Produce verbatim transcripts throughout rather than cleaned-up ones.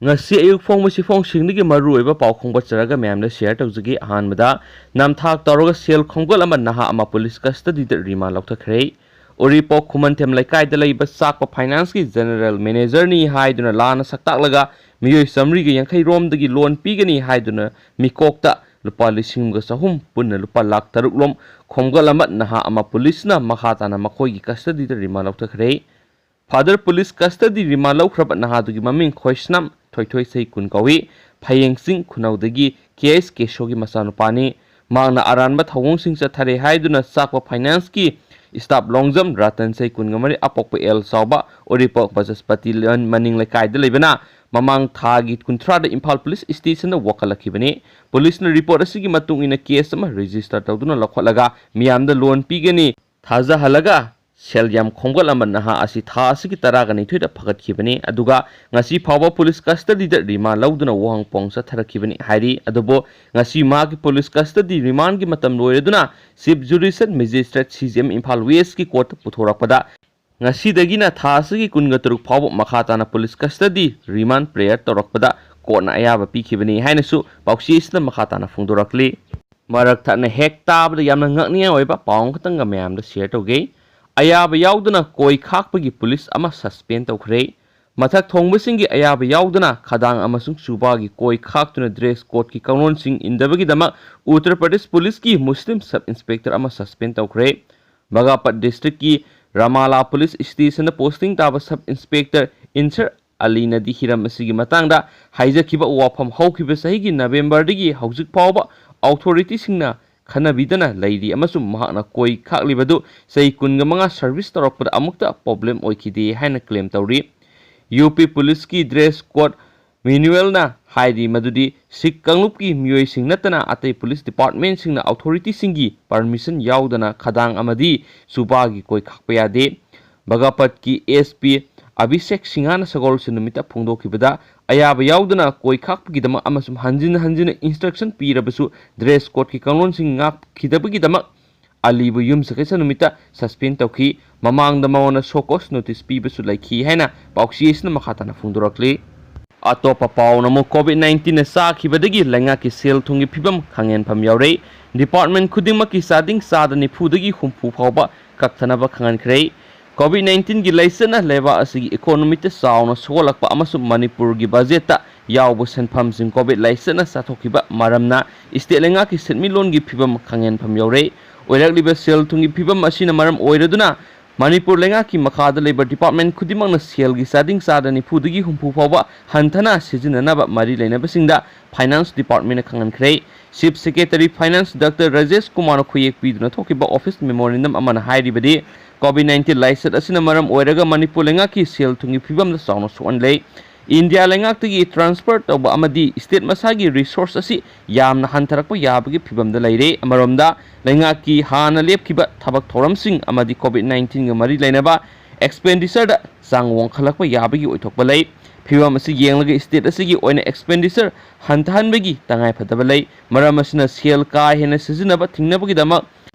ꯉꯁꯤ ꯑꯌꯨꯛ ꯐꯣꯡꯕ ꯆꯦꯐꯣꯡꯁꯤꯡꯗꯒꯤ ꯃꯔꯨꯑꯣꯏꯕ ꯄꯥꯎ ꯈꯣꯝꯒꯠꯆꯔꯒ ꯃꯌꯥꯝꯗ ꯁꯤꯌꯔ ꯇꯧꯖꯒꯦ꯫ ꯑꯍꯥꯟꯕꯗ, ꯅꯝꯊꯥꯛ ꯇꯧꯔꯒ ꯁꯦꯜ ꯈꯣꯝꯒꯠꯂꯝꯕ ꯅꯍꯥ ꯑꯃ ꯄꯨꯂꯤꯁ ꯀꯁꯇꯗꯤꯗ ꯔꯤꯃꯥꯟ ꯂꯧꯊꯈ꯭ꯔꯦ꯫ ꯎꯔꯤꯄꯣꯛ ꯈꯨꯃꯟꯊꯦꯝ ꯂꯩꯀꯥꯏꯗ ꯂꯩꯕ ꯆꯥꯛꯄ ꯐꯥꯏꯅꯥꯟꯁꯀꯤ ꯖꯦꯅꯦꯔꯦꯜ ꯃꯦꯅꯦꯖꯔꯅꯤ ꯍꯥꯏꯗꯨꯅ ꯂꯥꯟꯅ ꯁꯛꯇꯥꯛꯂꯒ ꯃꯤꯑꯣꯏ ꯆꯥꯃꯔꯤꯒ ꯌꯥꯡꯈꯩ ꯔꯣꯝꯗꯒꯤ ꯂꯣꯟ ꯄꯤꯒꯅꯤ ꯍꯥꯏꯗꯨꯅ ꯃꯤꯀꯣꯛꯇ ꯂꯨꯄꯥ ꯂꯤꯁꯤꯡ ꯑꯃꯒ ꯆꯍꯨꯝ, ꯄꯨꯟꯅ ꯂꯨꯄꯥ ꯂꯥꯈ ꯇꯔꯨꯛ ꯂꯣꯝ ꯈꯣꯝꯒꯠꯂꯝꯕ ꯅꯍꯥ ꯑꯃ ꯄꯨꯂꯤꯁꯅ ꯃꯈꯥ ꯇꯥꯅ ꯃꯈꯣꯏꯒꯤ ꯀꯁꯇꯗꯤꯗ ꯔꯤꯃꯥꯟ ꯂꯧꯊꯈ꯭ꯔꯦ꯫ ꯐꯥꯗꯔ ꯄꯨꯂꯤꯁ ꯀꯁꯇꯗꯤ ꯔꯤꯃꯥꯟ ꯂꯧꯈ꯭ꯔꯕ ꯅꯍꯥꯗꯨꯒꯤ ꯃꯃꯤꯡ ꯈꯣꯏꯁꯅꯥꯝ ꯊꯣꯏꯊꯣꯏ, ꯆꯍꯤ ꯀꯨꯟ ꯀꯧꯏ꯫ ꯐꯌꯦꯡꯆꯤꯡ ꯈꯨꯅꯧꯗꯒꯤ ꯀꯦ ꯑꯦꯁ ꯀꯦꯁꯣꯒꯤ ꯃꯆꯥꯅꯨꯄꯥꯅꯤ꯫ ꯃꯍꯥꯛꯅ ꯑꯔꯥꯟꯕ ꯊꯧꯑꯣꯡꯁꯤꯡ ꯆꯠꯊꯔꯦ ꯍꯥꯏꯗꯨꯅ ꯆꯥꯛꯄ ꯐꯥꯏꯅꯥꯟꯁꯀꯤ ꯁ꯭ꯇꯥꯐ ꯂꯣꯡꯖꯝ ꯔꯇꯟ, ꯆꯍꯤ ꯀꯨꯟꯒ ꯃꯔꯤ, ꯑꯄꯣꯛꯄ ꯑꯦꯜ ꯆꯥꯎꯕ, ꯎꯔꯤꯄꯣꯛ ꯕꯆꯁꯄꯇꯤ ꯂꯦꯟ ꯃꯅꯤꯡ ꯂꯩꯀꯥꯏꯗ ꯂꯩꯕꯅ ꯃꯃꯥꯡ ꯊꯥꯒꯤ ꯀꯨꯟꯊ꯭ꯔꯥꯗ ꯏꯝꯐꯥꯜ ꯄꯨꯂꯤꯁ ꯁ꯭ꯇꯦꯁꯟꯗ ꯋꯥꯀꯠꯂꯛꯈꯤꯕꯅꯤ꯫ ꯄꯨꯂꯤꯁꯅ ꯔꯤꯄꯣꯔꯠ ꯑꯁꯤꯒꯤ ꯃꯇꯨꯡ ꯏꯟꯅ ꯀꯦꯁ ꯑꯃ ꯔꯦꯖꯤꯁꯇꯔ ꯇꯧꯗꯨꯅ ꯂꯧꯈꯠꯂꯒ ꯃꯤꯌꯥꯝꯗ ꯂꯣꯟ ꯄꯤꯒꯅꯤ ꯊꯥꯖꯍꯜꯂꯒ ꯁꯦꯜ ꯌꯥꯝ ꯈꯣꯝꯒꯠꯂꯝꯕ ꯅꯍꯥ ꯑꯁꯤ ꯊꯥ ꯑꯁꯤꯒꯤ ꯇꯔꯥꯒ ꯅꯤꯊꯣꯏꯗ ꯐꯒꯠꯈꯤꯕꯅꯤ꯫ ꯑꯗꯨꯒ ꯉꯁꯤ ꯐꯥꯎꯕ ꯄꯨꯂꯤꯁ ꯀꯁꯇꯗꯤꯗ ꯔꯤꯃꯥꯟ ꯂꯧꯗꯨꯅ ꯋꯥꯍꯪ ꯄꯥꯎꯍꯪ ꯆꯠꯊꯔꯛꯈꯤꯕꯅꯤ ꯍꯥꯏꯔꯤ꯫ ꯑꯗꯨꯕꯨ ꯉꯁꯤ ꯃꯍꯥꯛꯀꯤ ꯄꯨꯂꯤꯁ ꯀꯁꯇꯗꯤ ꯔꯤꯃꯥꯟꯒꯤ ꯃꯇꯝ ꯂꯣꯏꯔꯗꯨꯅ chief judicial magistrate, C J M, Imphal ꯋꯦꯁꯀꯤ ꯀꯣꯔꯠꯇ ꯄꯨꯊꯣꯔꯛꯄꯗ ꯉꯁꯤꯗꯒꯤꯅ ꯊꯥ ꯑꯁꯤꯒꯤ ꯀꯨꯟꯒ ꯇꯔꯨꯛ ꯐꯥꯎꯕ ꯃꯈꯥ ꯇꯥꯅ ꯄꯨꯂꯤꯁ ꯀꯁꯇꯗꯤ ꯔꯤꯃꯥꯟ ꯄ꯭ꯔꯦꯌꯔ ꯇꯧꯔꯛꯄꯗ ꯀꯣꯔꯠꯅ ꯑꯌꯥꯕ ꯄꯤꯈꯤꯕꯅꯤ ꯍꯥꯏꯅꯁꯨ ꯄꯥꯎꯆꯦ ꯑꯁꯤꯗ ꯃꯈꯥ ꯇꯥꯅ ꯐꯣꯡꯗꯣꯔꯛꯂꯤ꯫ ꯃꯔꯛ ꯊꯠꯅ ꯍꯦꯛ ꯇꯥꯕꯗ ꯌꯥꯝꯅ ꯉꯛꯅꯤꯡꯉꯥꯏ ꯑꯣꯏꯕ ꯄꯥꯎ ꯑꯃꯈꯛꯇꯪꯒ ꯃꯌꯥꯝꯗ ꯁꯤꯌꯔ ꯇꯧꯒꯦ꯫ ꯑꯌꯥꯕ ꯌꯥꯎꯗꯅ ꯀꯣꯏ ꯈꯥꯛꯄꯒꯤ ꯄꯨꯂꯤꯁ ꯑꯃ ꯁꯁꯄꯦꯟ ꯇꯧꯈ꯭ꯔꯦ꯫ ꯃꯊꯛ ꯊꯣꯡꯕꯁꯤꯡꯒꯤ ꯑꯌꯥꯕ ꯌꯥꯎꯗꯅ ꯈꯗꯥꯡ ꯑꯃꯁꯨꯡ ꯆꯨꯕꯥꯒꯤ ꯀꯣꯏ ꯈꯥꯛꯇꯨꯅ ꯗ꯭ꯔꯦꯁ ꯀꯣꯗꯀꯤ ꯀꯥꯡꯂꯣꯟꯁꯤꯡ ꯏꯟꯗꯕꯒꯤꯗꯃꯛ ꯎꯠꯇꯔ ꯄ꯭ꯔꯗꯦꯁ ꯄꯨꯂꯤꯁꯀꯤ ꯃꯨꯁꯂꯤꯝ ꯁꯕ ꯏꯟꯁꯄꯦꯛꯇꯔ ꯑꯃ ꯁꯁꯄꯦꯟ ꯇꯧꯈ꯭ꯔꯦ꯫ ꯕꯒꯥꯄꯠ ꯗꯤꯁꯇ꯭ꯔꯤꯛꯀꯤ ꯔꯥꯃꯥꯂꯥ ꯄꯨꯂꯤꯁ ꯁ꯭ꯇꯦꯁꯟꯗ ꯄꯣꯁꯇꯤꯡ ꯇꯥꯕ ꯁꯕ ꯏꯟꯁꯄꯦꯛꯇꯔ ꯏꯟꯁꯔ ꯑꯂꯤꯅꯗꯤ ꯍꯤꯔꯝ ꯑꯁꯤꯒꯤ ꯃꯇꯥꯡꯗ ꯍꯥꯏꯖꯈꯤꯕ ꯋꯥꯐꯝ ꯍꯧꯈꯤꯕ ꯆꯍꯤꯒꯤ ꯅꯕꯦꯝꯕꯔꯗꯒꯤ ꯍꯧꯖꯤꯛ ꯐꯥꯎꯕ ꯑꯣꯊꯣꯔꯤꯇꯤꯁꯤꯡꯅ ꯈꯟꯅꯕꯤꯗꯅ ꯂꯩꯔꯤ ꯑꯃꯁꯨꯡ ꯃꯍꯥꯛꯅ ꯀꯣꯏ ꯈꯥꯛꯂꯤꯕꯗꯨ ꯆꯍꯤ ꯀꯨꯟꯒ ꯃꯉꯥ ꯁꯔꯚꯤꯁ ꯇꯧꯔꯛꯄꯗ ꯑꯃꯨꯛꯇ ꯄ꯭ꯔꯣꯕ꯭ꯂꯦꯝ ꯑꯣꯏꯈꯤꯗꯦ ꯍꯥꯏꯅ ꯀ꯭ꯂꯦꯝ ꯇꯧꯔꯤ꯫ ꯌꯨ ꯄꯤ ꯄꯨꯂꯤꯁꯀꯤ ꯗ꯭ꯔꯦꯁ ꯀꯣꯗ ꯃꯦꯅꯨꯑꯦꯜꯅ ꯍꯥꯏꯔꯤ ꯃꯗꯨꯗꯤ ꯁꯤꯈ ꯀꯥꯡꯂꯨꯞꯀꯤ ꯃꯤꯑꯣꯏꯁꯤꯡ ꯅꯠꯇꯅ ꯑꯇꯩ ꯄꯨꯂꯤꯁ ꯗꯤꯄꯥꯔꯠꯃꯦꯟꯁꯤꯡꯅ ꯑꯣꯊꯣꯔꯤꯇꯤꯁꯤꯡꯒꯤ ꯄꯔꯃꯤꯁꯟ ꯌꯥꯎꯗꯅ ꯈꯗꯥꯡ ꯑꯃꯗꯤ ꯆꯨꯕꯥꯒꯤ ꯀꯣꯏ ꯈꯥꯛꯄ ꯌꯥꯗꯦ꯫ ꯕꯒꯥꯄꯠꯀꯤ ꯑꯦꯁ ꯄꯤ ꯑꯚꯤꯁꯦꯛ ꯁꯤꯡꯍꯅ ꯁꯒꯣꯜꯁꯦꯟ ꯅꯨꯃꯤꯠꯇ ꯐꯣꯡꯗꯣꯛꯈꯤꯕꯗ, ꯑꯌꯥꯕ ꯌꯥꯎꯗꯅ ꯀꯣꯏ ꯈꯥꯛꯄꯒꯤꯗꯃꯛ ꯑꯃꯁꯨꯡ ꯍꯟꯖꯤꯟ ꯍꯟꯖꯤꯟꯅ ꯏꯟꯁꯇ꯭ꯔꯛꯁꯟ ꯄꯤꯔꯕꯁꯨ ꯗ꯭ꯔꯦꯁ ꯀꯣꯗꯀꯤ ꯀꯥꯡꯂꯣꯟꯁꯤꯡ ꯉꯥꯛꯈꯤꯗꯕꯒꯤꯗꯃꯛ ꯑꯂꯤꯕꯨ ꯌꯨꯝꯁꯀꯩꯁ ꯅꯨꯃꯤꯠꯇ ꯁꯁꯄꯦꯟ ꯇꯧꯈꯤ꯫ ꯃꯃꯥꯡꯗ ꯃꯉꯣꯟꯗ ꯁꯣ ꯀꯣꯁ ꯅꯣꯇꯤꯁ ꯄꯤꯕꯁꯨ ꯂꯩꯈꯤ ꯍꯥꯏꯅ ꯄꯥꯎꯆꯦ ꯑꯁꯤꯅ ꯃꯈꯥ ꯇꯥꯅ ꯐꯣꯡꯗꯣꯔꯛꯂꯤ꯫ ꯑꯇꯣꯞꯄ ꯄꯥꯎꯅ ꯑꯃꯨꯛ COVID nineteen ꯅ ꯆꯥꯈꯤꯕꯗꯒꯤ ꯂꯩꯉꯥꯛꯀꯤ ꯁꯦꯜ ꯊꯨꯝꯒꯤ ꯐꯤꯕꯝ ꯈꯪꯍꯦꯟꯐꯝ ꯌꯥꯎꯔꯦ꯫ Department ꯈꯨꯗꯤꯡꯃꯛꯀꯤ ꯆꯥꯗꯤꯡ ꯆꯥꯗ ꯅꯤꯐꯨꯗꯒꯤ ꯍꯨꯝꯐꯨ ꯐꯥꯎꯕ ꯀꯛꯊꯅꯕ ꯈꯪꯍꯟꯈ꯭ꯔꯦ꯫ COVID nineteen ꯒꯤ ꯂꯥꯏꯆꯠꯅ ꯂꯩꯕꯥꯛ ꯑꯁꯤꯒꯤ economy ꯗ ꯆꯥꯎꯅ ꯁꯣꯛꯍꯜꯂꯛꯄ ꯑꯃꯁꯨꯡ ꯃꯅꯤꯄꯨꯔꯒꯤ budget ꯇ ꯌꯥꯎꯕ ꯁꯦꯟꯐꯝꯁꯤꯡ COVID ꯂꯥꯏꯆꯠꯅ ꯆꯥꯊꯣꯛꯈꯤꯕ ꯃꯔꯝꯅ state ꯂꯩꯉꯥꯛꯀꯤ ꯁꯦꯟꯃꯤꯠꯂꯣꯟꯒꯤ ꯐꯤꯕꯝ ꯈꯪꯍꯦꯟꯐꯝ ꯌꯥꯎꯔꯦ꯫ ꯑꯣꯏꯔꯛꯂꯤꯕ ꯁꯦꯜ ꯊꯨꯝꯒꯤ ꯐꯤꯕꯝ ꯑꯁꯤꯅ ꯃꯔꯝ ꯑꯣꯏꯔꯗꯨꯅ ꯃꯅꯤꯄꯨꯔ ꯂꯩꯉꯥꯛꯀꯤ ꯃꯈꯥꯗ ꯂꯩꯕ department ꯈꯨꯗꯤꯡꯃꯛꯅ ꯁꯦꯜꯒꯤ ꯆꯥꯗꯤꯡ ꯆꯥꯗ ꯅꯤꯐꯨꯗꯒꯤ ꯍꯨꯝꯐꯨ ꯐꯥꯎꯕ ꯍꯟꯊꯅ ꯁꯤꯖꯤꯟꯅꯅꯕ ꯃꯔꯤ ꯂꯩꯅꯕꯁꯤꯡꯗ Finance Department ꯅ ꯈꯪꯍꯟꯈ꯭ꯔꯦ꯫ Chief Secretary Finance Doctor Rajesh ꯀꯨꯃꯥꯔꯅ ꯈꯨꯌꯦꯛ ꯄꯤꯗꯨꯅ ꯊꯣꯛꯈꯤꯕ office memorandum ꯑꯃꯅ ꯍꯥꯏꯔꯤꯕꯗꯤ, COVID nineteen ꯂꯥꯏꯆꯠ ꯑꯁꯤꯅ ꯃꯔꯝ ꯑꯣꯏꯔꯒ ꯃꯅꯤꯄꯨꯔ ꯂꯩꯉꯥꯛꯀꯤ ꯁꯦꯜ ꯊꯨꯝꯒꯤ ꯐꯤꯕꯝꯗ ꯆꯥꯎꯅ ꯁꯣꯛꯍꯜꯂꯦ꯫ ꯏꯟꯗꯤꯌꯥ ꯂꯩꯉꯥꯛꯇꯒꯤ transfer ꯇꯧꯕ ꯑꯃꯗꯤ state ꯃꯁꯥꯒꯤ resource ꯑꯁꯤ ꯌꯥꯝꯅ ꯍꯟꯊꯔꯛꯄ ꯌꯥꯕꯒꯤ ꯐꯤꯕꯝꯗ ꯂꯩꯔꯦ꯫ ꯑꯃꯔꯣꯝꯗ, ꯂꯩꯉꯥꯛꯀꯤ ꯍꯥꯟꯅ ꯂꯦꯞꯈꯤꯕ ꯊꯕꯛ ꯊꯧꯔꯝꯁꯤꯡ ꯑꯃꯗꯤ COVID nineteen ꯒ ꯃꯔꯤ ꯂꯩꯅꯕ expenditure ꯗ ꯆꯥꯡ ꯋꯥꯡꯈꯠꯂꯛꯄ ꯌꯥꯕꯒꯤ ꯑꯣꯏꯊꯣꯛꯄ ꯂꯩ꯫ ꯐꯤꯕꯝ ꯑꯁꯤ ꯌꯦꯡꯂꯒ state ꯑꯁꯤꯒꯤ ꯑꯣꯏꯅ expenditure ꯍꯟꯊꯍꯟꯕꯒꯤ ꯇꯉꯥꯏꯐꯗꯕ ꯂꯩ꯫ ꯃꯔꯝ ꯑꯁꯤꯅ ꯁꯦꯜ ꯀꯥ ꯍꯦꯟꯅ ꯁꯤꯖꯤꯟꯅꯕ ꯊꯤꯡꯅꯕꯒꯤꯗꯃꯛ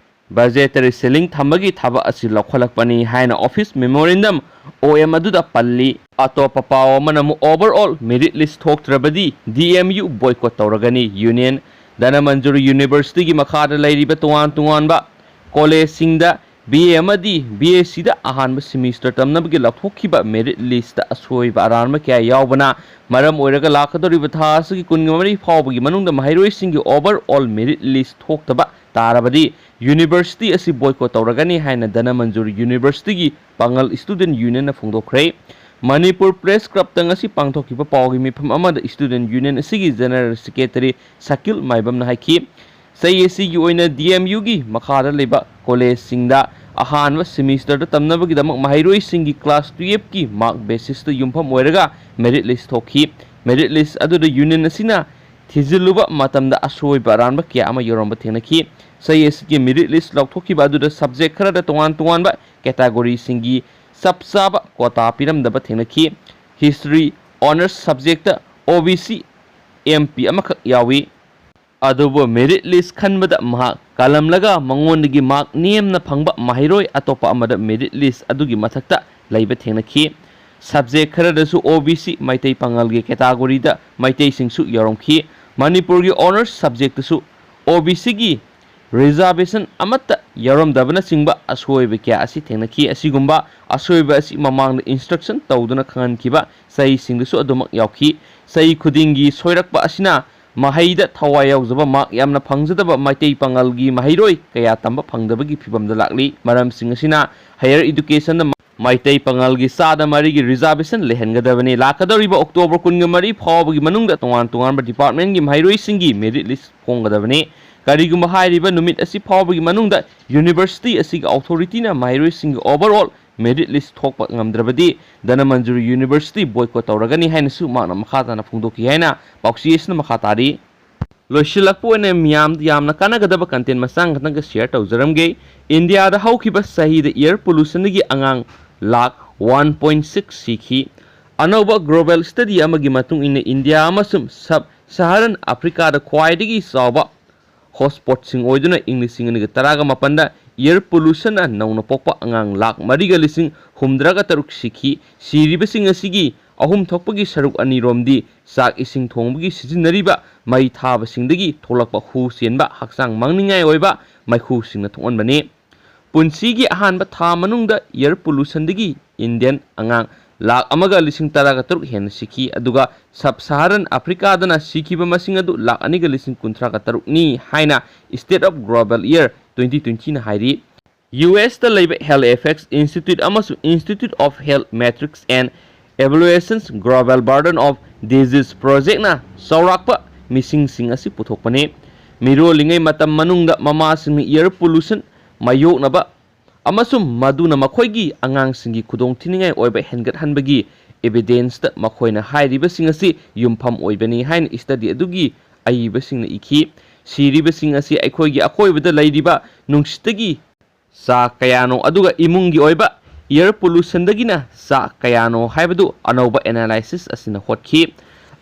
budgetary ceiling ꯊꯝꯕꯒꯤ ꯊꯕꯛ ꯑꯁꯤ ꯂꯧꯈꯠꯂꯛꯄꯅꯤ ꯍꯥꯏꯅ office memorandum, OM ꯑꯗꯨꯗ ꯄꯜꯂꯤ꯫ ꯑꯇꯣꯞꯄ ꯄꯥꯎ ꯑꯃꯅ ꯑꯃꯨꯛ overall merit list ꯊꯣꯛꯇ꯭ꯔꯕꯗꯤ DMU boycott ꯇꯧꯔꯒꯅꯤ꯫ Union Dhanamanjuri University ꯒꯤ ꯃꯈꯥꯗ ꯂꯩꯔꯤꯕ ꯇꯣꯉꯥꯟ ꯇꯣꯉꯥꯟꯕ college ꯁꯤꯡꯗ BA ꯑꯃꯗꯤ BSc ꯗ ꯑꯍꯥꯟꯕ semester ꯇꯝꯅꯕꯒꯤ ꯂꯥꯎꯊꯣꯛꯈꯤꯕ merit list ꯇ ꯑꯁꯣꯏꯕ ꯑꯔꯥꯟꯕ ꯀꯌꯥ ꯌꯥꯎꯕꯅ ꯃꯔꯝ ꯑꯣꯏꯔꯒ ꯂꯥꯛꯀꯗꯧꯔꯤꯕ ꯊꯥ ꯑꯁꯤꯒꯤ ꯀꯨꯟꯃꯔꯤ ꯐꯥꯎꯕꯒꯤ ꯃꯅꯨꯡꯗ ꯃꯍꯩꯔꯣꯏꯁꯤꯡꯒꯤ overall merit list ꯊꯣꯛꯇꯕ ꯇꯥꯔꯕꯗꯤ university ꯑꯁꯤ boycott ꯇꯧꯔꯒꯅꯤ ꯍꯥꯏꯅ ꯙꯅꯃꯟꯖꯨꯔꯤ University ꯒꯤ ꯄꯥꯉꯜ Student Union ꯅ ꯐꯣꯡꯗꯣꯛꯈ꯭ꯔꯦ꯫ Manipur Press Club ꯇ ꯉꯁꯤ ꯄꯥꯡꯊꯣꯛꯈꯤꯕ ꯄꯥꯎꯒꯤ ꯃꯤꯐꯝ ꯑꯃꯗ Student Union ꯑꯁꯤꯒꯤ General Secretary ꯁꯀꯤꯜ ꯃꯥꯏꯕꯝꯅ ꯍꯥꯏꯈꯤ, ꯆꯍꯤ ꯑꯁꯤꯒꯤ ꯑꯣꯏꯅ DMU ꯒꯤ ꯃꯈꯥꯗ ꯂꯩꯕ college ꯁꯤꯡꯗ ꯑꯍꯥꯟꯕ semester ꯗ ꯇꯝꯅꯕꯒꯤꯗꯃꯛ ꯃꯍꯩꯔꯣꯏꯁꯤꯡꯒꯤ class twelve ꯀꯤ mark basis ꯇ ꯌꯨꯝꯐꯝ ꯑꯣꯏꯔꯒ merit list ꯊꯣꯛꯈꯤ꯫ Merit list ꯑꯗꯨꯗ union ꯑꯁꯤꯅ ꯊꯤꯖꯤꯜꯂꯨꯕ ꯃꯇꯝꯗ ꯑꯁꯣꯏꯕ ꯑꯔꯥꯟꯕ ꯀꯌꯥ ꯑꯃ ꯌꯥꯎꯔꯝꯕ ꯊꯦꯡꯅꯈꯤ꯫ ꯆꯍꯤ ꯑꯁꯤꯒꯤ merit list ꯂꯥꯎꯊꯣꯛꯈꯤꯕ ꯑꯗꯨꯗ subject ꯈꯔꯗ ꯇꯣꯉꯥꯟ ꯇꯣꯉꯥꯟꯕ category ꯁꯤꯡꯒꯤ ꯆꯞ ꯆꯥꯕ quota ꯄꯤꯔꯝꯗꯕ ꯊꯦꯡꯅꯈꯤ꯫ History honours subject ꯇ OBC MP ꯑꯃꯈꯛ ꯌꯥꯎꯏ꯫ ꯑꯗꯨꯕꯨ merit list ꯈꯟꯕꯗ ꯃꯍꯥꯛ ꯀꯥꯜꯂꯝꯂꯒ ꯃꯉꯣꯟꯗꯒꯤ mark ꯅꯦꯝꯅ ꯐꯪꯕ ꯃꯍꯩꯔꯣꯏ ꯑꯇꯣꯞꯄ ꯑꯃꯗ merit list ꯑꯗꯨꯒꯤ ꯃꯊꯛꯇ ꯂꯩꯕ ꯊꯦꯡꯅꯈꯤ꯫ Subject ꯈꯔꯗꯁꯨ O B C Meitei ꯄꯥꯉꯜꯒꯤ category ꯗ ꯃꯩꯇꯩꯁꯤꯡꯁꯨ ꯌꯥꯎꯔꯝꯈꯤ꯫ ꯃꯅꯤꯄꯨꯔꯒꯤ honours subject ꯇꯁꯨ O B C ꯒꯤ reservation ꯑꯃꯠꯇ ꯌꯥꯎꯔꯝꯗꯕꯅꯆꯤꯡꯕ ꯑꯁꯣꯏꯕ ꯀꯌꯥ ꯑꯁꯤ ꯊꯦꯡꯅꯈꯤ꯫ ꯑꯁꯤꯒꯨꯝꯕ ꯑꯁꯣꯏꯕ ꯑꯁꯤ ꯃꯃꯥꯡꯗ instruction ꯇꯧꯗꯨꯅ ꯈꯪꯍꯟꯈꯤꯕ ꯆꯍꯤꯁꯤꯡꯗꯁꯨ ꯑꯗꯨꯃꯛ ꯌꯥꯎꯈꯤ꯫ ꯆꯍꯤ ꯈꯨꯗꯤꯡꯒꯤ ꯁꯣꯏꯔꯛꯄ ꯑꯁꯤꯅ ꯃꯍꯩꯗ ꯊꯋꯥꯏ ꯌꯥꯎꯖꯕ, mark ꯌꯥꯝꯅ ꯐꯪꯖꯗꯕ ꯃꯩꯇꯩ ꯄꯥꯉꯜꯒꯤ ꯃꯍꯩꯔꯣꯏ ꯀꯌꯥ ꯇꯝꯕ ꯐꯪꯗꯕꯒꯤ ꯐꯤꯚꯝꯗ ꯂꯥꯛꯂꯤ꯫ ꯃꯔꯝꯁꯤꯡ ꯑꯁꯤꯅ higher education ꯗ ꯃꯩꯇꯩ ꯄꯥꯉꯜꯒꯤ ꯆꯥꯗ ꯃꯔꯤꯒꯤ reservation ꯂꯩꯍꯟꯒꯗꯕꯅꯤ꯫ ꯂꯥꯛꯀꯗꯧꯔꯤꯕ October ꯀꯨꯟꯒ ꯃꯔꯤ ꯐꯥꯎꯕꯒꯤ ꯃꯅꯨꯡꯗ ꯇꯣꯉꯥꯟ ꯇꯣꯉꯥꯟꯕ department ꯀꯤ ꯃꯍꯩꯔꯣꯏꯁꯤꯡꯒꯤ merit list ꯐꯣꯡꯒꯗꯕꯅꯤ꯫ ꯀꯔꯤꯒꯨꯝꯕ ꯍꯥꯏꯔꯤꯕ ꯅꯨꯃꯤꯠ ꯑꯁꯤ ꯐꯥꯎꯕꯒꯤ ꯃꯅꯨꯡꯗ university ꯑꯁꯤꯒꯤ authority ꯅ ꯃꯍꯩꯔꯣꯏꯁꯤꯡꯒꯤ overall merit list ꯊꯣꯛꯄ ꯉꯝꯗ꯭ꯔꯕꯗꯤ ꯙꯅꯃꯟꯖꯨꯔꯤ University boycott ꯇꯧꯔꯒꯅꯤ ꯍꯥꯏꯅꯁꯨ ꯃꯍꯥꯛꯅ ꯃꯈꯥ ꯇꯥꯅ ꯐꯣꯡꯗꯣꯛꯈꯤ ꯍꯥꯏꯅ ꯄꯥꯎꯆꯦ ꯑꯁꯤꯅ ꯃꯈꯥ ꯇꯥꯔꯤ꯫ ꯂꯣꯏꯁꯤꯜꯂꯛꯄ ꯑꯣꯏꯅ ꯃꯤꯌꯥꯝꯗ ꯌꯥꯝꯅ ꯀꯥꯟꯅꯒꯗꯕ content ꯃꯆꯥ ꯈꯛꯇꯪꯒ share ꯇꯧꯖꯔꯝꯒꯦ꯫ ꯏꯟꯗꯤꯌꯥꯗ ꯍꯧꯈꯤꯕ ꯆꯍꯤꯗ air pollution ꯗꯒꯤ ꯑꯉꯥꯡ ꯂꯥꯈ one point six ꯁꯤꯈꯤ꯫ ꯑꯅꯧꯕ global study ꯑꯃꯒꯤ ꯃꯇꯨꯡ ꯏꯟꯅ ꯏꯟꯗꯤꯌꯥ ꯑꯃꯁꯨꯡ sub Saharan Africa ꯗ ꯈ꯭ꯋꯥꯏꯗꯒꯤ ꯆꯥꯎꯕ hotspot ꯁꯤꯡ ꯑꯣꯏꯗꯨꯅ ꯏꯪ ꯂꯤꯁꯤꯡ ꯑꯅꯤꯒ ꯇꯔꯥꯒ ꯃꯥꯄꯟꯗ air pollution ꯅ ꯅꯧꯅ ꯄꯣꯛꯄ ꯑꯉꯥꯡ ꯂꯥꯈ ꯃꯔꯤꯒ ꯂꯤꯁꯤꯡ ꯍꯨꯝꯗ꯭ꯔꯥꯒ ꯇꯔꯨꯛ ꯁꯤꯈꯤ꯫ ꯁꯤꯔꯤꯕꯁꯤꯡ ꯑꯁꯤꯒꯤ ꯑꯍꯨꯝ ꯊꯣꯛꯄꯒꯤ ꯁꯔꯨꯛ ꯑꯅꯤꯔꯣꯝꯗꯤ ꯆꯥꯛ ꯏꯁꯤꯡ ꯊꯣꯡꯕꯒꯤ ꯁꯤꯖꯤꯟꯅꯔꯤꯕ ꯃꯩ ꯊꯥꯕꯁꯤꯡꯗꯒꯤ ꯊꯣꯛꯂꯛꯄ ꯍꯨ ꯆꯦꯟꯕ ꯍꯛꯆꯥꯡ ꯃꯥꯡꯅꯤꯡꯉꯥꯏ ꯑꯣꯏꯕ ꯃꯩꯈꯨꯁꯤꯡꯅ ꯊꯣꯛꯍꯟꯕꯅꯤ꯫ ꯄꯨꯟꯁꯤꯒꯤ ꯑꯍꯥꯟꯕ ꯊꯥ ꯃꯅꯨꯡꯗ air pollution ꯗꯒꯤ Indian ꯑꯉꯥꯡ ꯂꯥꯈ ꯑꯃꯒ ꯂꯤꯁꯤꯡ ꯇꯔꯥꯒ ꯇꯔꯨꯛ ꯍꯦꯟꯅ ꯁꯤꯈꯤ, ꯑꯗꯨꯒ sub Saharan Africa ꯗꯅ ꯁꯤꯈꯤꯕ ꯃꯁꯤꯡ ꯑꯗꯨ ꯂꯥꯈ ꯑꯅꯤꯒ ꯂꯤꯁꯤꯡ ꯀꯨꯟꯊ꯭ꯔꯥꯒ ꯇꯔꯨꯛꯅꯤ ꯍꯥꯏꯅ State of Global Air twenty twenty ꯅ ꯍꯥꯏꯔꯤ꯫ U S ꯇ ꯂꯩꯕ Health Effects Institute ꯑꯃꯁꯨꯡ Institute of Health Metrics and Evaluations Global Burden of Disease Project ꯅ ꯆꯥꯎꯔꯥꯛꯄ ꯃꯤꯁꯤꯡꯁꯤꯡ ꯑꯁꯤ ꯄꯨꯊꯣꯛꯄꯅꯤ꯫ ꯃꯤꯔꯣꯜꯂꯤꯉꯩ ꯃꯇꯝ ꯃꯅꯨꯡꯗ ꯃꯃꯥꯁꯤꯡꯅ air pollution ꯃꯥꯌꯣꯛꯅꯕ ꯑꯃꯁꯨꯡ ꯃꯗꯨꯅ ꯃꯈꯣꯏꯒꯤ ꯑꯉꯥꯡꯁꯤꯡꯒꯤ ꯈꯨꯗꯣꯡꯊꯤꯅꯤꯡꯉꯥꯏ ꯑꯣꯏꯕ ꯍꯦꯟꯒꯠꯍꯟꯕꯒꯤ evidence ꯇ ꯃꯈꯣꯏꯅ ꯍꯥꯏꯔꯤꯕꯁꯤꯡ ꯑꯁꯤ ꯌꯨꯝꯐꯝ ꯑꯣꯏꯕꯅꯤ ꯍꯥꯏꯅ study ꯑꯗꯨꯒꯤ ꯑꯏꯕꯁꯤꯡꯅ ꯏꯈꯤ꯫ ꯁꯤꯔꯤꯕꯁꯤꯡ ꯑꯁꯤ ꯑꯩꯈꯣꯏꯒꯤ ꯑꯀꯣꯏꯕꯗ ꯂꯩꯔꯤꯕ ꯅꯨꯡꯁꯤꯠꯇꯒꯤ ꯆꯥ ꯀꯌꯥꯅꯣ, ꯑꯗꯨꯒ ꯏꯃꯨꯡꯒꯤ ꯑꯣꯏꯕ air pollution ꯗꯒꯤꯅ ꯆꯥ ꯀꯌꯥꯅꯣ ꯍꯥꯏꯕꯗꯨ ꯑꯅꯧꯕ analysis ꯑꯁꯤꯅ ꯍꯣꯠꯈꯤ꯫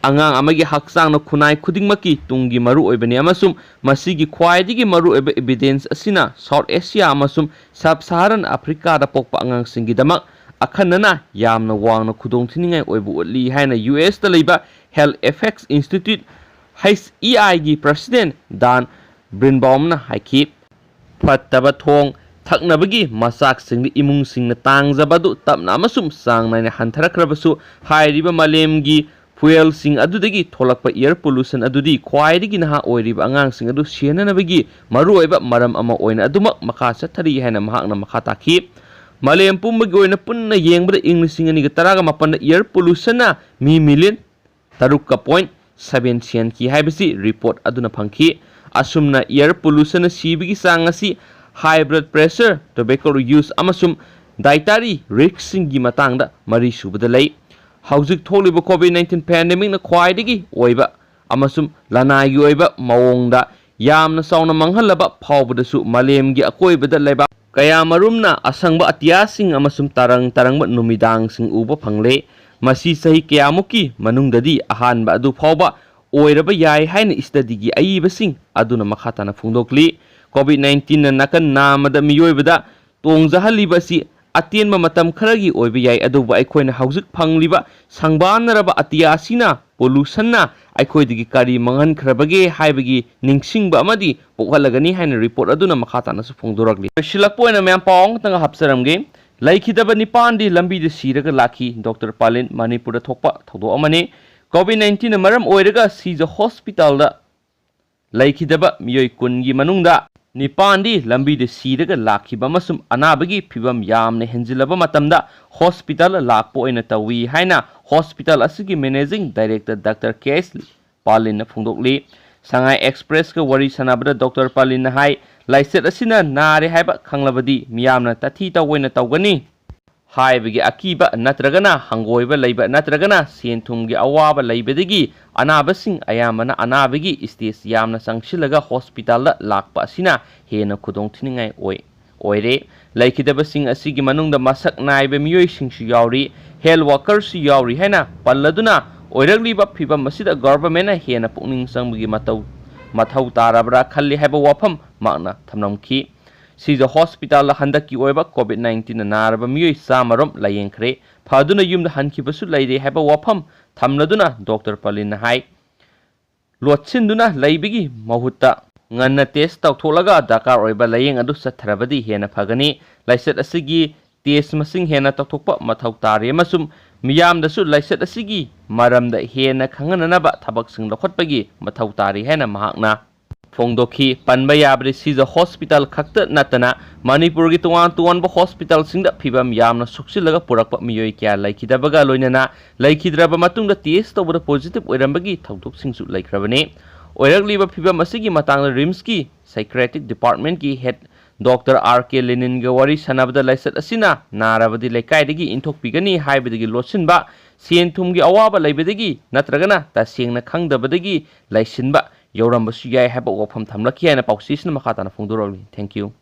ꯑꯉꯥꯡ ꯑꯃꯒꯤ ꯍꯛꯆꯥꯡꯅ ꯈꯨꯟꯅꯥꯏ ꯈꯨꯗꯤꯡꯃꯛꯀꯤ ꯇꯨꯡꯒꯤ ꯃꯔꯨꯑꯣꯏꯕꯅꯤ, ꯑꯃꯁꯨꯡ ꯃꯁꯤꯒꯤ ꯈ꯭ꯋꯥꯏꯗꯒꯤ ꯃꯔꯨꯑꯣꯏꯕ evidence ꯑꯁꯤꯅ South Asia ꯑꯃꯁꯨꯡ sub Saharan Africa ꯗ ꯄꯣꯛꯄ ꯑꯉꯥꯡꯁꯤꯡꯒꯤꯗꯃꯛ ꯑꯈꯟꯅꯅ ꯌꯥꯝꯅ ꯋꯥꯡꯅ ꯈꯨꯗꯣꯡꯊꯤꯅꯤꯡꯉꯥꯏ ꯑꯣꯏꯕ ꯎꯠꯂꯤ ꯍꯥꯏꯅ ꯌꯨ ꯑꯦꯁꯇ ꯂꯩꯕ Health Effects Institute, H E I ꯒꯤ president Dan Birnbaumꯅ ꯍꯥꯏꯈꯤ꯫ ꯐꯠꯇꯕ ꯊꯣꯡ ꯊꯛꯅꯕꯒꯤ ꯃꯆꯥꯛꯁꯤꯡꯗ ꯏꯃꯨꯡꯁꯤꯡꯅ ꯇꯥꯡꯖꯕ ꯑꯗꯨ ꯇꯞꯅ ꯑꯃꯁꯨꯡ ꯆꯥꯡ ꯅꯥꯏꯅ ꯍꯟꯊꯔꯛꯈ꯭ꯔꯕꯁꯨ, ꯍꯥꯏꯔꯤꯕ ꯃꯥꯂꯦꯝꯒꯤ fuelꯁꯤꯡ ꯑꯗꯨꯗꯒꯤ ꯊꯣꯛꯂꯛꯄ air pollution ꯑꯗꯨꯗꯤ ꯈ꯭ꯋꯥꯏꯗꯒꯤ ꯅꯍꯥ ꯑꯣꯏꯔꯤꯕ ꯑꯉꯥꯡꯁꯤꯡ ꯑꯗꯨ ꯁꯦꯟꯅꯅꯕꯒꯤ ꯃꯔꯨꯑꯣꯏꯕ ꯃꯔꯝ ꯑꯃ ꯑꯣꯏꯅ ꯑꯗꯨꯃꯛ ꯃꯈꯥ ꯆꯠꯊꯔꯤ ꯍꯥꯏꯅ ꯃꯍꯥꯛꯅ ꯃꯈꯥ ꯇꯥꯈꯤ꯫ ꯃꯥꯂꯦꯝ ꯄꯨꯝꯕꯒꯤ ꯑꯣꯏꯅ ꯄꯨꯟꯅ ꯌꯦꯡꯕꯗ, ꯏꯪ ꯂꯤꯁꯤꯡ ꯑꯅꯤꯒ ꯇꯔꯥꯒ ꯃꯥꯄꯟꯗ air pollutionꯅ ꯃꯤ million ꯇꯔꯨꯛꯀ point seven ꯁꯤꯍꯟꯈꯤ ꯍꯥꯏꯕꯁꯤ report ꯑꯗꯨꯅ ꯐꯪꯈꯤ꯫ ꯑꯁꯨꯝꯅ air pollutionꯅ ꯁꯤꯕꯒꯤ ꯆꯥꯡ ꯑꯁꯤ high blood pressure, tobacco use ꯑꯃꯁꯨꯡ dietary riskꯁꯤꯡꯒꯤ ꯃꯇꯥꯡꯗ ꯃꯔꯤꯁꯨꯕꯗ ꯂꯩ꯫ ꯍꯧꯖꯤꯛ ꯊꯣꯛꯂꯤꯕ COVID nineteen pandemicꯅ ꯈ꯭ꯋꯥꯏꯗꯒꯤ ꯑꯣꯏꯕ ꯑꯃꯁꯨꯡ ꯂꯅꯥꯏꯒꯤ ꯑꯣꯏꯕ ꯃꯑꯣꯡꯗ ꯌꯥꯝꯅ ꯆꯥꯎꯅ ꯃꯥꯡꯍꯜꯂꯕ ꯐꯥꯎꯕꯗꯁꯨ, ꯃꯥꯂꯦꯝꯒꯤ ꯑꯀꯣꯏꯕꯗ ꯂꯩꯕꯥꯛ ꯀꯌꯥꯃꯔꯨꯝꯅ ꯑꯁꯪꯕ ꯑꯇꯤꯌꯥꯁꯤꯡ ꯑꯃꯁꯨꯡ ꯇꯔꯪ ꯇꯔꯪꯕ ꯅꯨꯃꯤꯗꯥꯡꯁꯤꯡ ꯎꯕ ꯐꯪꯂꯦ꯫ ꯃꯁꯤ ꯆꯍꯤ ꯀꯌꯥꯃꯨꯛꯀꯤ ꯃꯅꯨꯡꯗꯗꯤ ꯑꯍꯥꯟꯕ ꯑꯗꯨ ꯐꯥꯎꯕ ꯑꯣꯏꯔꯕ ꯌꯥꯏ ꯍꯥꯏꯅ studyꯒꯤ ꯑꯏꯕꯁꯤꯡ ꯑꯗꯨꯅ ꯃꯈꯥ ꯇꯥꯅ ꯐꯣꯡꯗꯣꯛꯂꯤ꯫ COVID nineteenꯅ ꯅꯥꯀꯟ ꯅꯥꯝꯃꯗ ꯃꯤꯑꯣꯏꯕꯗ ꯇꯣꯡꯖꯍꯜꯂꯤꯕ ꯑꯁꯤ ꯑꯇꯦꯟꯕ ꯃꯇꯝ ꯈꯔꯒꯤ ꯑꯣꯏꯕ ꯌꯥꯏ, ꯑꯗꯨꯕꯨ ꯑꯩꯈꯣꯏꯅ ꯍꯧꯖꯤꯛ ꯐꯪꯂꯤꯕ ꯁꯪꯕꯥꯟꯅꯔꯕ ꯑꯇꯤꯌꯥ ꯑꯁꯤꯅ, pollutionꯅ ꯑꯩꯈꯣꯏꯗꯒꯤ ꯀꯔꯤ ꯃꯥꯡꯍꯟꯈ꯭ꯔꯕꯒꯦ ꯍꯥꯏꯕꯒꯤ ꯅꯤꯡꯁꯤꯡꯕ ꯑꯃꯗꯤ ꯄꯣꯛꯍꯜꯂꯒꯅꯤ ꯍꯥꯏꯅ report ꯑꯗꯨꯅ ꯃꯈꯥ ꯇꯥꯅꯁꯨ ꯐꯣꯡꯗꯣꯔꯛꯂꯤ꯫ ꯂꯣꯏꯁꯤꯜꯂꯛꯄ ꯑꯣꯏꯅ ꯃꯌꯥꯝ ꯄꯥꯎ ꯑꯃꯈꯛꯇꯪ ꯍꯥꯞꯆꯔꯝꯒꯦ꯫ ꯂꯩꯈꯤꯗꯕ ꯅꯤꯄꯥꯟꯗꯤ ꯂꯝꯕꯤꯗ ꯁꯤꯔꯒ ꯂꯥꯛꯈꯤ꯫ ꯗꯣꯛꯇꯔ ꯄꯥꯂꯤꯟ, ꯃꯅꯤꯄꯨꯔꯗ ꯊꯣꯛꯄ ꯊꯧꯗꯣꯛ ꯑꯃꯅꯤ꯫ COVID nineteenꯅ ꯃꯔꯝ ꯑꯣꯏꯔꯒ ꯁꯤꯖ hospitalꯗ ꯂꯩꯈꯤꯗꯕ ꯃꯤꯑꯣꯏ ꯀꯨꯟꯒꯤ ꯃꯅꯨꯡꯗ ꯅꯤꯄꯥꯟꯗꯤ ꯂꯝꯕꯤꯗ ꯁꯤꯔꯒ ꯂꯥꯛꯈꯤꯕ ꯑꯃꯁꯨꯡ ꯑꯅꯥꯕꯒꯤ ꯐꯤꯕꯝ ꯌꯥꯝꯅ ꯍꯦꯟꯖꯤꯜꯂꯕ ꯃꯇꯝꯗ hospital ꯂꯥꯛꯄ ꯑꯣꯏꯅ ꯇꯧꯏ ꯍꯥꯏꯅ hospital ꯑꯁꯤꯒꯤ managing director ꯗꯥꯛꯇꯔ ꯀꯦ ꯑꯦꯁ ꯄꯥꯂꯤꯟꯅ ꯐꯣꯡꯗꯣꯛꯂꯤ꯫ ꯁꯉꯥꯏ ꯑꯦꯛꯁꯄ꯭ꯔꯦꯁꯀ ꯋꯥꯔꯤ ꯁꯥꯟꯅꯕꯗ ꯗꯣꯛꯇꯔ ꯄꯥꯂꯤꯟꯅ ꯍꯥꯏ, ꯂꯥꯏꯆꯠ ꯑꯁꯤꯅ ꯅꯥꯔꯦ ꯍꯥꯏꯕ ꯈꯪꯂꯕꯗꯤ ꯃꯤꯌꯥꯝꯅ ꯇꯥꯊꯤ ꯇꯧꯑꯣꯏꯅ ꯇꯧꯒꯅꯤ꯫ ꯍꯥꯏꯕꯒꯤ ꯑꯀꯤꯕ ꯅꯠꯇ꯭ꯔꯒꯅ ꯍꯪꯒꯣꯏꯕ ꯂꯩꯕ ꯅꯠꯇ꯭ꯔꯒꯅ ꯁꯦꯟ ꯊꯨꯝꯒꯤ ꯑꯋꯥꯕ ꯂꯩꯕꯗꯒꯤ ꯑꯅꯥꯕꯁꯤꯡ ꯑꯌꯥꯝꯕꯅ ꯑꯅꯥꯕꯒꯤ stage ꯌꯥꯝꯅ ꯆꯪꯁꯤꯜꯂꯒ hospitalꯗ ꯂꯥꯛꯄ ꯑꯁꯤꯅ ꯍꯦꯟꯅ ꯈꯨꯗꯣꯡꯊꯤꯅꯤꯡꯉꯥꯏ ꯑꯣꯏ, ꯑꯣꯏꯔꯦ꯫ ꯂꯩꯈꯤꯗꯕꯁꯤꯡ ꯑꯁꯤꯒꯤ ꯃꯅꯨꯡꯗ ꯃꯁꯛ ꯅꯥꯏꯕ ꯃꯤꯑꯣꯏꯁꯤꯡꯁꯨ ꯌꯥꯎꯔꯤ, health workerꯁꯨ ꯌꯥꯎꯔꯤ ꯍꯥꯏꯅ ꯄꯜꯂꯗꯨꯅ, ꯑꯣꯏꯔꯛꯂꯤꯕ ꯐꯤꯕꯝ ꯑꯁꯤꯗ governmentꯅ ꯍꯦꯟꯅ ꯄꯨꯛꯅꯤꯡ ꯆꯪꯕꯒꯤ ꯃꯇꯧ, ꯃꯊꯧ ꯇꯥꯔꯕ꯭ꯔꯥ ꯈꯜꯂꯤ ꯍꯥꯏꯕ ꯋꯥꯐꯝ ꯃꯍꯥꯛꯅ ꯊꯝꯂꯝꯈꯤ꯫ ꯁꯤꯖ ꯍꯣꯁꯄꯤꯇꯥꯜꯗ ꯍꯟꯗꯛꯀꯤ ꯑꯣꯏꯕ ꯀꯣꯚꯤꯗ ꯅꯥꯏꯟꯇꯤꯟꯅ ꯅꯥꯔꯕ ꯃꯤꯑꯣꯏ ꯆꯥꯝꯃ ꯔꯣꯝ ꯂꯥꯌꯦꯡꯈ꯭ꯔꯦ꯫ ꯐꯗꯨꯅ ꯌꯨꯝꯗ ꯍꯟꯈꯤꯕꯁꯨ ꯂꯩꯔꯦ ꯍꯥꯏꯕ ꯋꯥꯐꯝ ꯊꯝꯂꯗꯨꯅ ꯗꯣꯛꯇꯔ ꯄꯂꯤꯟꯅ ꯍꯥꯏ, ꯂꯣꯠꯁꯤꯟꯗꯨꯅ ꯂꯩꯕꯒꯤ ꯃꯍꯨꯠꯇ ꯉꯟꯅ ꯇꯦꯁ ꯇꯧꯊꯣꯛꯂꯒ ꯗꯔꯀꯥꯔ ꯑꯣꯏꯕ ꯂꯥꯌꯦꯡ ꯑꯗꯨ ꯆꯠꯊꯔꯕꯗꯤ ꯍꯦꯟꯅ ꯐꯒꯅꯤ꯫ ꯂꯥꯏꯆꯠ ꯑꯁꯤꯒꯤ ꯇꯦꯁ ꯃꯁꯤꯡ ꯍꯦꯟꯅ ꯇꯧꯊꯣꯛꯄ ꯃꯊꯧ ꯇꯥꯔꯤ ꯑꯃꯁꯨꯡ ꯃꯤꯌꯥꯝꯗꯁꯨ ꯂꯥꯏꯆꯠ ꯑꯁꯤꯒꯤ ꯃꯔꯝꯗ ꯍꯦꯟꯅ ꯈꯪꯍꯟꯅꯅꯕ ꯊꯕꯛꯁꯤꯡ ꯂꯧꯈꯠꯄꯒꯤ ꯃꯊꯧ ꯇꯥꯔꯤ ꯍꯥꯏꯅ ꯃꯍꯥꯛꯅ ꯐꯣꯡꯗꯣꯛꯈꯤ꯫ ꯄꯟꯕ ꯌꯥꯕꯗꯤ ꯁꯤꯖ ꯍꯣꯁꯄꯤꯇꯥꯜ ꯈꯛꯇ ꯅꯠꯇꯅ ꯃꯅꯤꯄꯨꯔꯒꯤ ꯇꯣꯉꯥꯟ ꯇꯣꯉꯥꯟꯕ ꯍꯣꯁꯄꯤꯇꯥꯜꯁꯤꯡꯗ ꯐꯤꯕꯝ ꯌꯥꯝꯅ ꯁꯣꯛꯆꯤꯜꯂꯒ ꯄꯨꯔꯛꯄ ꯃꯤꯑꯣꯏ ꯀꯌꯥ ꯂꯩꯈꯤꯗꯕꯒ ꯂꯣꯏꯅꯅ ꯂꯩꯈꯤꯗ꯭ꯔꯕ ꯃꯇꯨꯡꯗ ꯇꯦꯁ ꯇꯧꯕꯗ ꯄꯣꯖꯤꯇꯤꯚ ꯑꯣꯏꯔꯝꯕꯒꯤ ꯊꯧꯗꯣꯛꯁꯤꯡꯁꯨ ꯂꯩꯈ꯭ꯔꯕꯅꯤ꯫ ꯑꯣꯏꯔꯛꯂꯤꯕ ꯐꯤꯕꯝ ꯑꯁꯤꯒꯤ ꯃꯇꯥꯡꯗ ꯔꯤꯝꯁꯀꯤ ꯁꯥꯏꯀ꯭ꯔꯦꯇꯤꯛ ꯗꯤꯄꯥꯔꯠꯃꯦꯟꯠꯀꯤ ꯍꯦꯗ ꯗꯣꯛꯇꯔ ꯑꯥꯔ ꯀꯦ ꯂꯦꯅꯤꯟꯒ ꯋꯥꯔꯤ ꯁꯥꯟꯅꯕꯗ ꯂꯥꯏꯆꯠ ꯑꯁꯤꯅ ꯅꯥꯔꯕꯗꯤ ꯂꯩꯀꯥꯏꯗꯒꯤ ꯏꯟꯊꯣꯛꯄꯤꯒꯅꯤ ꯍꯥꯏꯕꯗꯒꯤ ꯂꯣꯠꯁꯤꯟꯕ, ꯁꯦꯟ ꯊꯨꯝꯒꯤ ꯑꯋꯥꯕ ꯂꯩꯕꯗꯒꯤ ꯅꯠꯇ꯭ꯔꯒꯅ ꯇꯁꯦꯡꯅ ꯈꯪꯗꯕꯗꯒꯤ ꯂꯩꯁꯤꯟꯕ ꯌꯧꯔꯝꯕꯁꯨ ꯌꯥꯏ ꯍꯥꯏꯕ ꯋꯥꯐꯝ ꯊꯝꯂꯛꯈꯤ ꯍꯥꯏꯅ ꯄꯥꯎꯆꯦꯁꯤꯅ ꯃꯈꯥ ꯇꯥꯅ ꯐꯣꯡꯗꯣꯔꯛꯂꯤ꯫ Thank you꯫